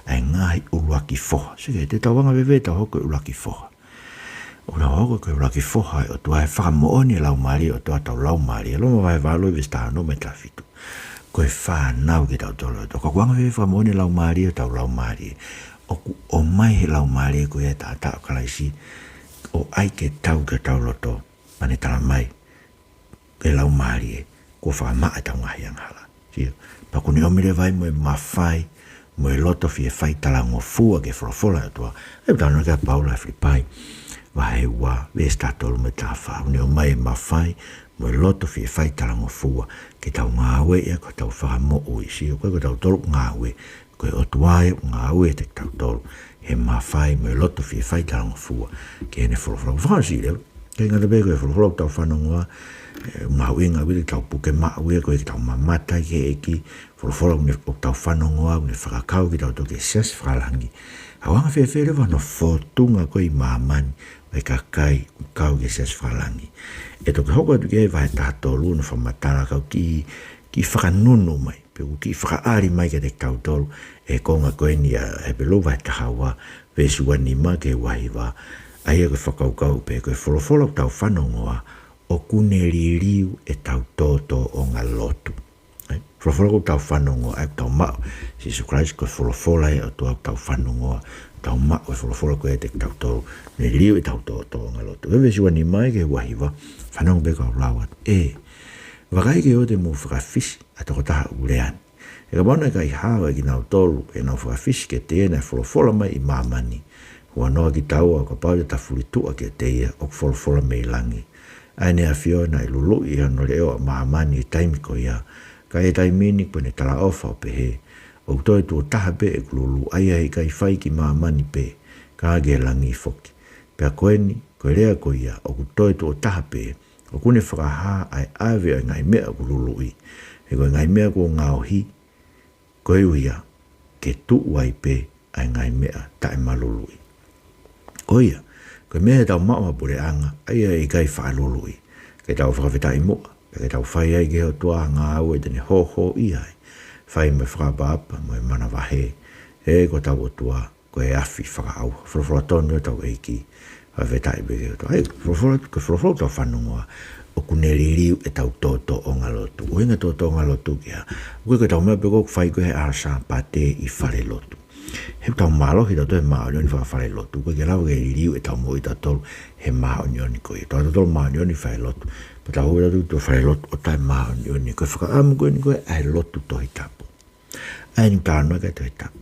ʻa e ngaahi ʻuluaki foha. Sio ki ai, te tau anga fēfē ʻetau hoko ko e ʻuluaki foha. ʻOku tau hoko ko e ʻuluaki foha ʻo e ʻOtua he fakamoʻoni e Laumālie ʻo e ʻOtua ʻi hotau laumālie. Loma vahe valu veesi taha ono mo e taha fitu. Ko e fānau kitautolu ʻo e ʻOtua. Ko e anga fēfē e fakamoʻoni e Laumālie ʻi hotau laumālie? ʻOku ʻomai ʻe he Laumālie ko ia ʻa e taʻataʻa ʻo Kalaisi ʻo ʻai ke tau ki hotau loto, pea ne talamai, ko e Laumālie, kuo fakamaʻa ʻetau ngaahi angahala. Sio, pea kuo ne ʻomi leva ai mo e mafai, mo e loto fie fai talangofua ki he folofola ʻa e ʻOtua. ʻOku talanoa ki ai ʻa Paula ʻi Filipai vahe ua, veesi taha tolu mo e taha fā. Kuo ne ʻomai e mafai, mo e loto fie fai talangofua, ke tau ngāueʻaki ʻi hotau fakamoʻui. Sio, ʻoku ʻikai ko kitautolu ʻoku ngāue, ko e ʻOtua ia ʻoku ngāue ʻiate kitautolu he mafai mo e loto fie fai talangofua ki heʻene folofola. Fakaʻosi leva, ʻikai ngata pē ko e folofola ʻoku tau fanongoa, ʻe, mahuʻinga ʻaupito ke tau puke maʻu ia, ko e ke tau mamata ki he ʻEiki, folofola ʻoku ne, ʻoku tau fanongoa, ʻoku ne fakakau kitautolu ki he siasi fakalangi. ʻOku anga fēfē leva hono fōtunga ko ē ʻi māmani, ʻa e kakai ʻoku kau ki he siasi fakalangi? ʻE toki hoko atu ki he vahe taha tolu hono fakamatala, ka ʻoku kiʻi, kiʻi fakanunu mai, pe ʻoku kiʻi fakaʻali mai kiate kitautolu ʻa e konga ko eni ʻa Hepelū vahe taha ua, veesi ua nima ki he ua hiva. ʻA ia ko e fakakaukau pē ko e folofola ʻoku tau fanongoa, ʻoku ne liliu ʻetau tōtōʻonga lotu. ʻE, folofola ʻoku tau fanongoa, ʻa ia ʻoku tau maʻu, Sīsū Kalaisi ko e folofola ia ʻa e ʻOtua ʻoku tau fanongoa, tau maʻu e folofola ko ia ʻiate kitautolu, ne liliu ʻetau tōtōʻonga lotu. Ko e veesi ua nima ki he ua hiva, fanongo pē kau lau atu. ʻE, vakai ke ʻoua te mou fakafisi ʻa e tokotaha ʻoku lea ni. He kapau naʻe ʻikai hao ʻe kinautolu ʻenau fakafisi kiate ia naʻe folofola mai ʻi māmani, huanoa kitaua ʻo kapau te ta fulituʻa kiate ia ʻoku folofola mei langi, ʻa ʻEne ʻAfio naʻe luluʻi ʻi hono leʻo ʻa māmani ʻi he taimi ko ia, ka ʻi he taimi ni kuo ne talaʻofa ʻo pehē, ʻOku toe tuʻo taha pē ʻeku lulu, ʻa ia he ʻikai fai ki māmani pē, ka ki he langi foki. Pea ko eni, ko e lea ko ia, ʻOku toe tuʻo taha pē, ʻoku ne fakahā ʻa e ʻave ʻo e ngaahi meʻa ʻoku luluʻi. He ko e ngaahi meʻa kuo ngaohi, ko e ʻuhinga ke tuʻu ai pē ʻa e ngaahi meʻa taʻemaluluʻi. Ko ia, ko e meʻa ʻe tau maʻu ʻa e puleʻanga, ʻa ia ʻe ʻikai faʻa luluʻi. Ke tau fakafetaʻi muʻa, pea ke tau fai ai ki he ʻOtua ha ngāue te ne hōhōʻia ai, fai mo e fakaʻapaʻapa mo e manavahē, he ko hotau ʻOtua ko e afi fakaʻauha. Folofola tonu ʻetau ʻEiki. Fakafetaʻi pē ki he ʻOtua. ʻAi, folofola, ko e folofola ʻoku tau fanongoa, ʻoku ne liliu ʻetau tōtōʻonga lotu. ʻUhinga tōtōʻonga lotu ki ai, ʻoku ʻikai ko ʻetau meʻa pē ko ē ʻoku fai ko ē he ʻaho Sāpate ʻi falelotu. He ʻoku tau mālohi tautolu he māʻoniʻoni fakafalelotu. ʻOku ʻikai ke lava ke liliu ʻetau moʻui tautolu he māʻoniʻoni ko ia. Tautolu māʻoniʻoni falelotu. Pea tau hū tautolu ki falelotu ʻo taʻemāʻoniʻoni. Ko e fakaʻamu ko eni ko ē ʻa e lotu Tohi Tapu. ʻA eni ʻoku talanoa ki ai e Tohi Tapu.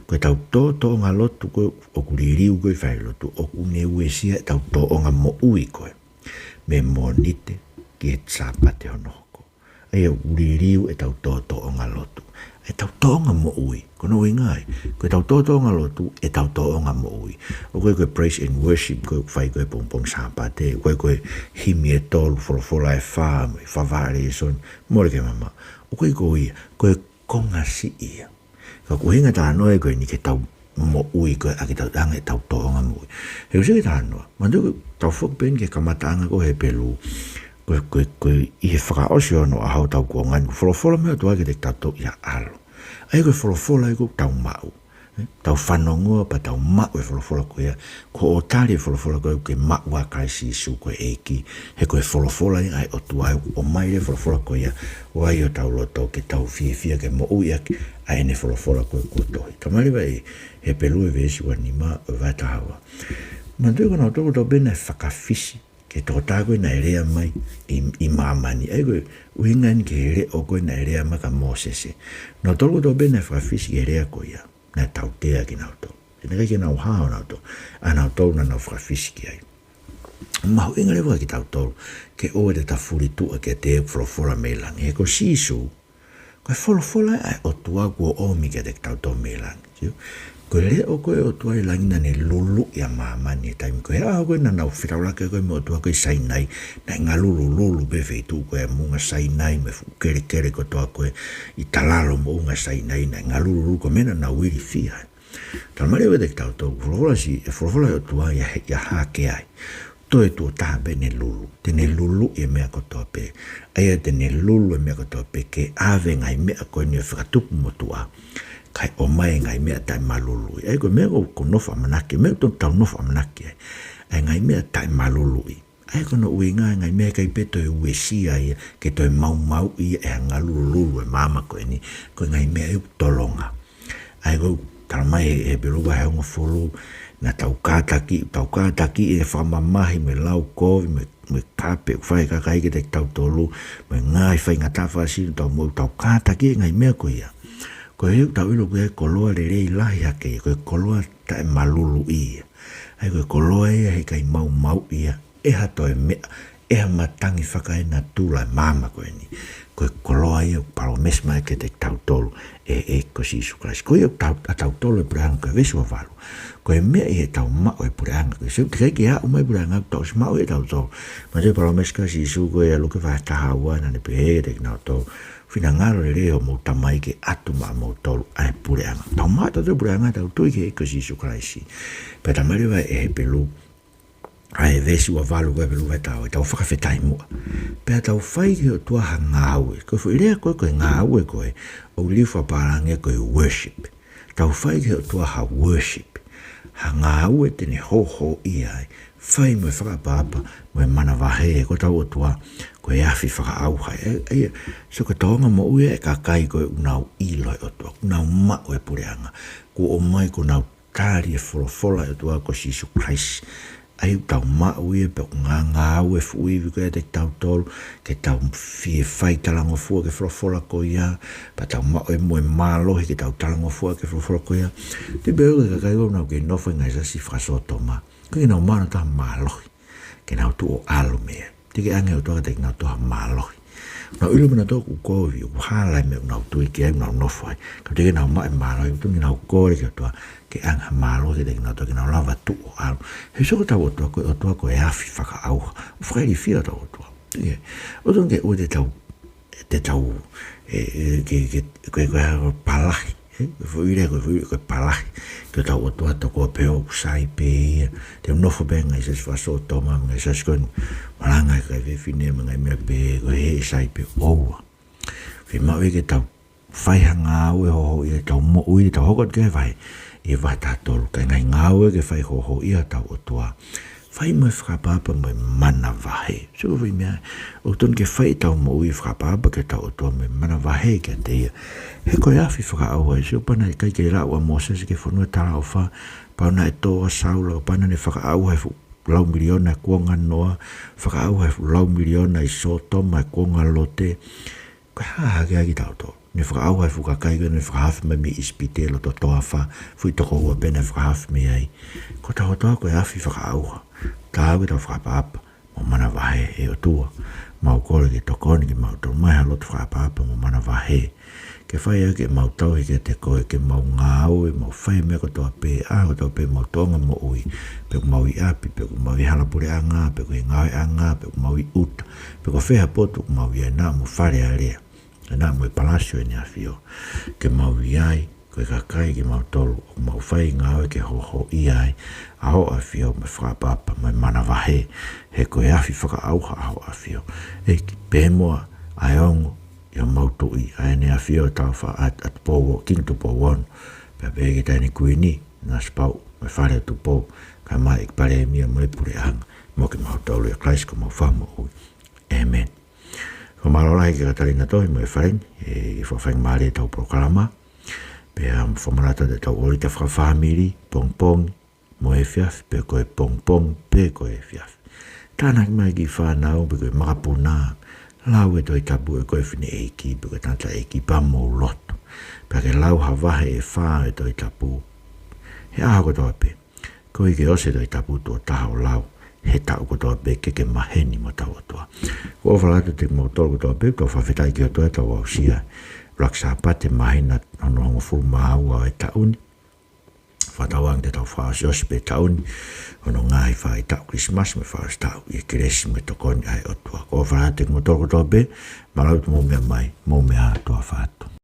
Ko ʻetau tōtōʻonga lotu ko ē ʻoku liliu ko ē ʻi falelotu, ʻoku ne uesia ʻetau tōʻonga moʻui ko ē mei Mōnite ki he Sāpate hono hoko. ʻA ia ʻoku liliu ʻetau tōtōʻonga lotu. ʻEtau tōʻonga moʻui. Ko hono ʻuhinga ia, ko ʻetau tōtōʻonga lotu, ʻetau tōʻonga moʻui. ʻOku ʻikai ko e praise and worship ko ē ʻoku fai ko ē he pongipongi Sāpate, ʻoku ʻikai ko e himi ʻe tolu, folofola ʻe fā, mo e fā lēsoni, mole ke mamaʻo. ʻOku ʻikai ko ia, ko e konga siʻi ia. Ka ko e ʻuhinga talanoa ia ko eni ki heʻetau moʻui ko ē ʻa kitautolu, ʻa ʻetau tōʻonga moʻui. He ʻoku ʻikai ke talanoa. Manatuʻi ʻoku tau foki pē eni ki he kamataʻanga ko ē ʻo Hepelū. Ko, ko, ko ʻi he fakaʻosi ʻo hono ʻaho ʻoku tau kuonga ni, ʻoku folofola mai ʻOtua kiate kitautolu ʻi ha ʻAlo. ʻA ia ko e folofola ia ʻoku tau maʻu. Tau fanongoa pea tau maʻu e folofola ko ia, ko hoʻo tali e folofola ko ē ʻoku ke maʻu ʻa Kalaisi Sīsū ko e ʻEiki, he ko e folofola ia ʻa e ʻOtua, ʻoku ʻomai e folofola ko ia ʻo ʻai ʻi hotau loto ke tau fiefia ke moʻui ʻaki ʻa ʻene folofola ko ē kuo tohi. Talamai leva ʻe Hepelū he veesi ua nima ʻo e vahe taha ua. Manatuʻi ko nautolu kotoa pē naʻe fakafisi ki he tokotaha ko ē naʻe lea mai ʻi, ʻi māmani. ʻA ia ko e ʻuhinga eni ki he leʻo ko ē naʻe lea mai kia Mōsese. Nautolu kotoa pē naʻe fakafisi ki he lea ko ia, naʻe tautea kinautolu. He naʻe ʻikai ke nau hao nautolu, ʻa nautolu naʻa nau fakafisi ki ai. Mahuʻinga leva kiate kitautolu ke ʻoua te ta fulituʻa kiate ia ʻoku folofola mei langi. He ko Sīsū, ko e folofola ʻa e ʻOtua kuo ʻomi kiate kitautolu mei langi. Sio? Ko e leʻo ko ē ʻo e ʻOtua ʻi langi naʻa ne luluʻi ʻa māmani he taimi ko ē. He ʻaho ko ē naʻa nau fetaulaki ko ē mo e ʻOtua ko ē ʻi Sainai, naʻe ngalulululu pē feituʻu ko ē ʻa Moʻunga Sainai mo e fuʻu kelekele kotoa ko ē ʻi talalo Moʻunga Sainai, naʻe ngalulululu ko e meʻa naʻa nau ilifia ai. Talamai leva kiate kitautolu, folofola si, e folofola ʻa e ʻOtua ia he, ia hake ai. Toe tuʻo taha pē ʻene lulu, te ne luluʻi e meʻa kotoa pē. ʻA ia te ne lulu e meʻa kotoa pē ke ʻave e ngaahi meʻa ko eni ʻo fakatupu motuʻa, kae ʻomai e ngaahi meʻa taʻemalului. ʻA ia ko e meʻa ko, ko e nofo ʻamanaki, meʻa ʻoku tau nofo ʻamanaki ai. ʻA e ngaahi meʻa taʻemalului. ʻA ia ko hono ʻuhinga e ngaahi meʻa ʻikai pē toe uesia ia, ke toe maumauʻi ia ʻe ha ngalulululu e maama ko eni. Ko e ngaahi meʻa ia ʻoku tolonga. ʻA ia ko e talamai he, he Hepelū vahe hongofulu, naʻa tau kātaki, tau kātaki e fakamamahi mo e lau kovi, mo e, mo e kape ʻoku fai ʻe he kakai kiate kitautolu, mo e ngaahi faingataʻa fakasino ʻo ʻetau moʻui, tau kātaki e ngaahi meʻa ko ia. Ko e ʻuhinga ʻoku tau ʻilo ko e koloa lelei lahi hake ia, ko e koloa taʻemalului ia. ʻA ia ko e koloa ia he ʻikai maumauʻi ia ʻe ha toe meʻa, ʻe ha matangi fakaenatula e maama ko eni. Ko e koloa ia ʻoku palōmesi mai kiate kitautolu ʻe, ʻe ko Sīsū Kalaisi. Ko ia ʻoku tau, ʻa tautolu e puleʻanga, ko e veesi ua valu. Ko e meʻa ʻi heʻetau maʻu e puleʻanga, ko e sio teʻeki ai ke aʻu mai e puleʻanga, tau ʻosi maʻu ia ʻe tautolu. Manatuʻi e palōmesi ʻa Sīsū ko ē ʻia Luke vahe taha ua naʻa ne pehē kiate kinautolu, finangalo lelei hoʻomou Tamai ke ʻatu maʻamoutolu ʻa e puleʻanga. Tau maʻu ʻe tautolu e puleʻanga, tau tui ki he ʻEiki ko Sīsū Kalaisi. Pea talamai leva ʻe Hepelū, ʻa e veesi ua valu ko ē Hepelū vahe taha ua, tau fakafetaʻi muʻa. Pea tau fai ki he ʻOtua ha ngāue. Ko e foʻi lea ko ē, ko e ngāue ko ē, ʻoku liliu fakapālangi ko e worship. Tau fai ki he ʻOtua ha worship. Ha ngāue te ne hōhōʻia ai, fai mo e fakaʻapaʻapa mo e manavahē, ko hotau ʻOtua ko e afi fakaʻauha. ʻA ia, ʻa ia, so ko e tōʻonga moʻui ʻa e kakai ko ē ʻoku nau ʻilo e ʻOtua, ʻoku nau maʻu e puleʻanga, kuo ʻomai kuo nau tali e folofola ʻa e ʻOtua ko Sīsū Kalaisi. ʻA ia ʻoku tau maʻu ia pea ʻoku ngāngāue e fuʻu ivi ko ē ʻiate kitautolu, ke tau fie fai talangofua ki he folofola ko ia, pea tau maʻu e moʻui mālohi ke tau talangofua ki he folofola ko ia. Te u pehē ko e kakai ʻoku nau kei nofo ʻi he ngaahi siasi fakasōtoma, ʻoku ʻikai ke nau maʻu ha mālohi ke nau tuʻu ʻo ʻalu mei ai. Teʻeki ange ʻe he ʻOtua kiate kinautolu ha mālohi. Nau ʻilo pē nautolu ʻoku kovi, ʻoku hala e meʻa ʻoku nau tui ki ai, ʻoku nau nofo ai. Ka teʻeki ke nau maʻu e mālohi, ʻoku totonu ke nau kole ki he ʻOtua ke ʻange ha mālohi kiate kinautolu ke nau lava tuʻu ʻo ʻalu. He sio ko hotau ʻOtua ko e ʻOtua ko e afi fakaʻauha. ʻOku fakailifia hotau ʻOtua. ʻIo. ʻOku totonu ke ʻoua te tau, te tau, ē, ē, ke, ke, ke, ke palahi. ʻE, ko e foʻi lea ko ē, foʻi lea ko e palahi ki hotau ʻOtua toko pē ʻoku sai pē ia. Te u nofo pē he ngaahi siasi fakasōtoma mo e ngaahi siasi ko eni, malanga e kakai fefine mo e ngaahi meʻa pehē, ko e hē, sai pē. ʻOua. Fiemaʻu ia ke tau fai ha ngāue hohoʻia ʻetau moʻui, tau hoko atu ki he vahe, ʻi he vahe taha tolu, ka e ngaahi ngāue ke fai hohoʻia hotau ʻOtua, fai mo e fakaʻapaʻapa mo e manavahē. Sio ki he foʻi meʻa, ʻoku totonu ke fai ʻetau moʻui fakaʻapaʻapa ki hotau ʻOtua mo e manavahē kiate ia. He ko e afi fakaʻauha, sio, kapau naʻe ʻikai ke lau ʻa Mōsese ki he fonua talaʻofa, kapau naʻe tō ʻa Saula, kapau naʻe fakaʻauha e fuʻu lau miliona ʻi he kuonga ʻo Noa, fakaʻauha e fuʻu lau miliona ʻi Sōtoma ʻi he kuonga ʻo Lote, ko e hā hake ai kitautolu? Ne fakaʻauha e fuʻu kakai ko ē naʻe fakahaofi mai mei ʻIsipite, loto toafa, foʻi toko ua pē naʻe fakahaofi mei ai. Ko hotau ʻOtua ko e afi fakaʻauha. Taau ke tau fakaʻapaʻapa mo manavahē. ʻE ʻOtua, mau kole ke tokoni ke mau tonu mai ha loto fakaʻapaʻapa mo manavahē. Ke fai ʻaki ʻemau tauhi kiate koe, ke mau ngāue, mau fai e meʻa kotoa pē, ʻaho kotoa pē ʻemau tōʻonga moʻui, pe ʻoku mau ʻi ʻapi, pe ʻoku mau ʻi halapuleʻanga, pe ʻoku ʻi he ngāueʻanga, pe ʻoku mau ʻi ʻuta, pe ko fē ha potu ʻoku mau ʻi ai, naʻa mo Fale Alea, naʻa mo e palasi ʻo ʻEne ʻAfio, ke mau ʻi ai ko e kakai kimautolu ʻoku mau fai ngāue ke hohoʻia ai ʻa Hoʻo ʻAfio mo e fakaʻapaʻapa mo e manavahē, he ko e afi fakaʻauha ʻa Hoʻo ʻAfio. ʻEiki, pehē muʻa ʻa e ongo ʻi homau Tuʻi, ʻa ʻEne ʻAfio, Taufa-, ʻa, ʻa Tupou, Kingi Tupou Ono, pea pehē ki he Taʻahine Kuini Nanasipauʻu mo e Fale ʻo Tupou, kae ʻumaʻā e ʻEiki Palēmia mo e Puleʻanga, mo kimautolu, ʻia Kalaisi ko homau Fakamoʻui. ʻĒmeni. Fakamālō lahi ki he Katalina Tohi mo e fale ni, ʻi he fakafaingamālie ʻetau polokalama. Pea fakamanatu atu ʻetau ʻōlita fakafāmili, pongipongi mo e efiafi, pe ko e pongipongi pe ko e efiafi. Tānaki mai ki he fānau, pe ko e makapuna, lau e Tohi Tapu, ʻe koe fineʻeiki pe ko e tangataʻeiki, pea mou lotu. Pea ke lau ha vahe ʻe fā ʻo e Tohi Tapu he ʻaho kotoa pē. Koeʻuhi ke ʻosi e Tohi Tapu tuʻo taha ʻo lau he taʻu kotoa pē, ke ke maheni mo hotau ʻOtua. ʻOku ou ʻofa lahi atu kiate kimoutolu kotoa pē, ʻoku tau fakafetaʻi ki he ʻOtua ʻetau aʻusia e ʻuluaki Sāpate māhina hono hongofulu mā ua ʻo e taʻu ni. Fakatauange te tau fakaʻosiʻosi pē e taʻu ni ʻi hono ngaahi faʻahitaʻu Kilisimasi mo e fakaʻosi taʻu ʻi he kelesi mo e tokoni ʻa e ʻOtua. ʻOku ou ʻofa lahi atu kiate kimoutolu kotoa pē, mālō ʻetau mou meʻa mai, mou meʻa ā, tuʻa ʻofa atu.